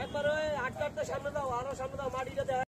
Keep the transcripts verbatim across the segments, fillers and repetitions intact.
একবার ওই আটটা আটটা সামনে দাও, আরো সামনে দাও, মাটিটা দেখা।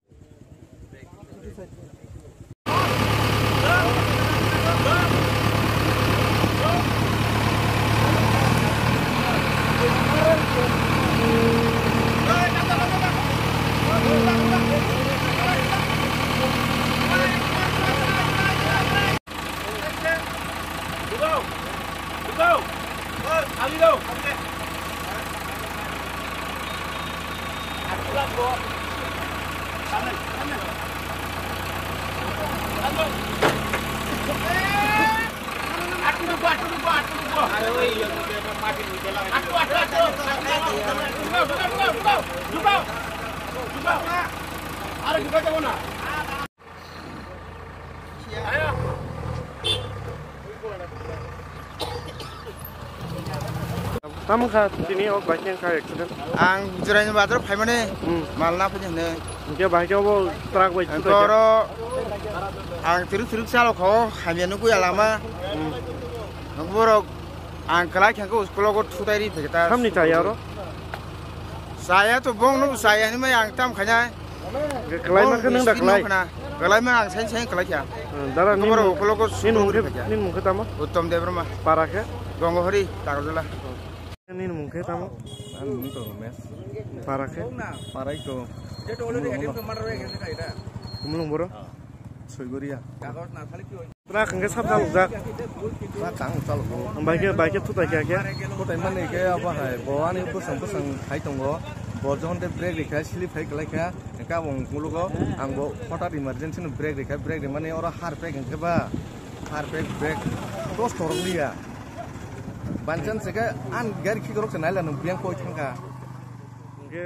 Tamo kha tini o bike ni kha accident. Ang Jirani bazar phaimani Hmm. mal na phai hwnwi. Hwnkhe bike o bo truck bai Ang thutaikha. Toro ang tiruk tiruk chalo kho hamya nukui alama. Hmm. Borok ang kwlai khe school o thutai ri phekta. Samni chaya oro? Chaya to bong no chaya hinwi ang tam khainai. Kwlai ma khe nung da kwlai? Kwlai ma ang sain sain kwlai kha. Hmm, dara Nini mung khe, nini mung khe tamo? Uttom Debbarma. Para khe? Gongahori, Takarjala. Nini mung khe tamo? Ani mung to Romesh. Para khe? Para to. Kumulung boro? Soigoria. Truck hwnkhe sab chalokjak. Truck ang chalokgo. Bike, bike thutai kha khe. Thutai mani khe abo hai bo ani bwsang bwsang hai tongo. Bo johon de brake rikha slip hai kwlai kha. Hwnkhe abo mulugo ang bo hothat emergency no brake rikha. Brake rimani oro harpek hwnkhe ba harpek brake dos torok liya. By chance khe an gari khikrok se naila nung biyang koi thangkha. Hwnkhe